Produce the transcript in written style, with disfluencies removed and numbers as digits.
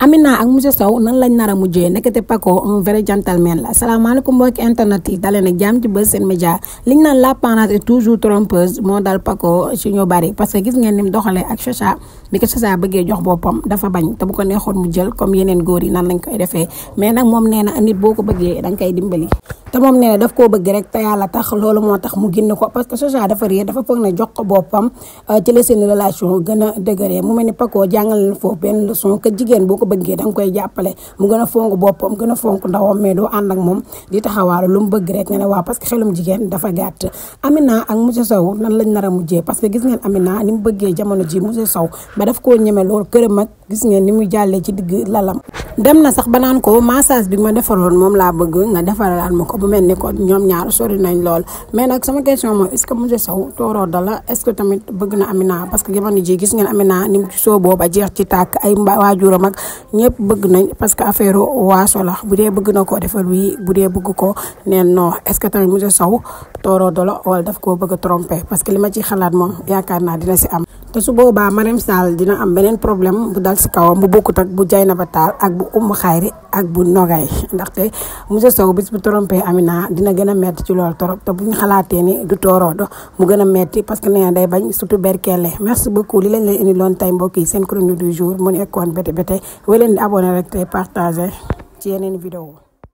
Amina ak monsieur Sow nan lañ nar a mujjee nekkate Paco un vrai gentleman la salaamaaleykum mbokki internet yi dalee nag jàmm ci Buzz Sen Média liñ naan l'apparence est toujours trompeuse moo dal Paco ci ñu bari parce que gis ngeen ni mu doxalee ak Chacha bi ko Chacha bëggee jox boppam dafa bañ te bu ko neexoon mu jël comme yeneen góor yi nan lañ koy defee mais nag moom nee na nit boo ko bëggee danga koy dimbali te moom nee na daf koo bëgg rek te yàlla tax loolu moo tax mu génn ko parce que Chacha dafa réer dafa foog ne jox ko boppam ci la seen relation gën a dëgëree mu mel ni Paco jàngal leen foofu benn leçon que jigéen boo ko bëggee danga koy jàppale mu gën a fonk boppam gën a fonk ndawam mais doo ànd ak moom di taxawaalu lu mu bëgg rek nga ne waaw parce que xelum jigéen dafa gàtt. Amina ak monsieur Sow nan lañ nar a mujjee parce que gis ngeen Amina ni mu bëggee jamono ji monsieur Sow ba daf koo ñeme lool këram ak gis ngeen ni muy jàllee ci digg lalam dem na sax ba naan ko massage bi ma defaroon moom laa bëgg nga defaral ma ko bu mel ni ko ñoom ñaar sori nañ lool. Mais nag sama question mooy est-ce que monsieur Sow tooroo dala est-ce que tamit bëgg na Amina parce que jamono ji gis ngeen Amina ni mu ci sooboo ba jeex ci tàkk ay waajuram ak ñëpp bëgg nañ parce que affaire waaso la bu dee bëgg na koo defal wii bu dee bëgg ko neen non est-ce que tamit monsieur Sow tooroo dala wala daf koo bëgg a tromper parce que li ma ci xalaat moom yaakaar naa dina si am. te su boobaa Marème Sall dina am beneen problème bu dal si kawam bu bokkut ak bu Dieynaba Tall ak bu Oumou Khayri ak bu Nogay ndaxte monsieur Sow bis bu trompé Amina dina gën a metti ci loolu torop te bu ñu xalaatee ni du tooroodo mu gën a metti parce que nee na day bañ surtout berkelle. Merci beaucoup li lañ leen indi loon tey mbokk yi seen chronique du jour mu nekkoon bété bété wéy leen di abonné rek tey partagé ci yeneen vidéo